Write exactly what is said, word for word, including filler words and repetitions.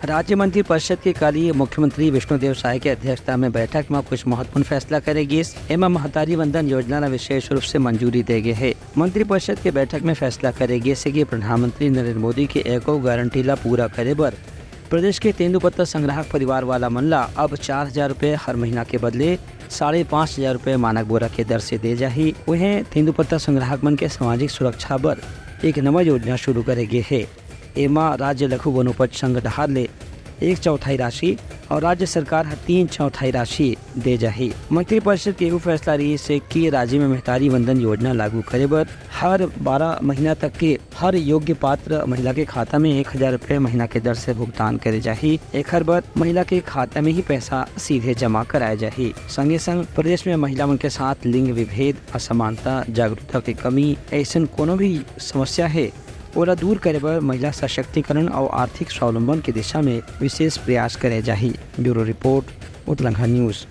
राज्य मंत्रिपरिषद के काली मुख्यमंत्री विष्णुदेव साय के अध्यक्षता में बैठक में कुछ महत्वपूर्ण फैसला करे गिस। एमा महतारी वंदन योजना ला विशेष रूप से मंजूरी दे गे हे। मंत्रिपरिषद के बैठक में फैसला करे गिस हे कि प्रधानमंत्री नरेंद्र मोदी के एको गारंटी ला पूरा करे बर प्रदेश के तेंदूपत्ता संग्राहक परिवार वाला मन ला अब चार हजार रुपए हर महीना के बदले साढ़े पाँच हजार रुपए मानक बोरा के दर से दे जाही। उहें, तेंदूपत्ता संग्राहक मन के सामाजिक सुरक्षा बर एक नवा योजना शुरू करे गे हे। एमा राज्य लघु वनोपज संघ डहार ले एक चौथाई राशि और राज्य सरकार ह तीन चौथाई राशि दे जाही। मंत्रिपरिषद के एहू फैसला रहिस हे कि राज्य में महतारी वंदन योजना लागू करे बर हर बारह महीना तक के हर योग्य पात्र महिला के खाता में एक हजार रुपए महीना के दर से भुगतान करे जाही। एखर बर महिला के खाता में ही पैसा सीधे जमा कराए जाही। संगे संग प्रदेश में महिला मन के साथ लिंग विभेद, असमानता, जागरूकता के कमी, ऐसन कोनो भी समस्या हे, ओला दूर करे बर महिला सशक्तिकरण और आर्थिक स्वावलंबन के दिशा में विशेष प्रयास करे जाही। Bureau report, Uttarakhand news.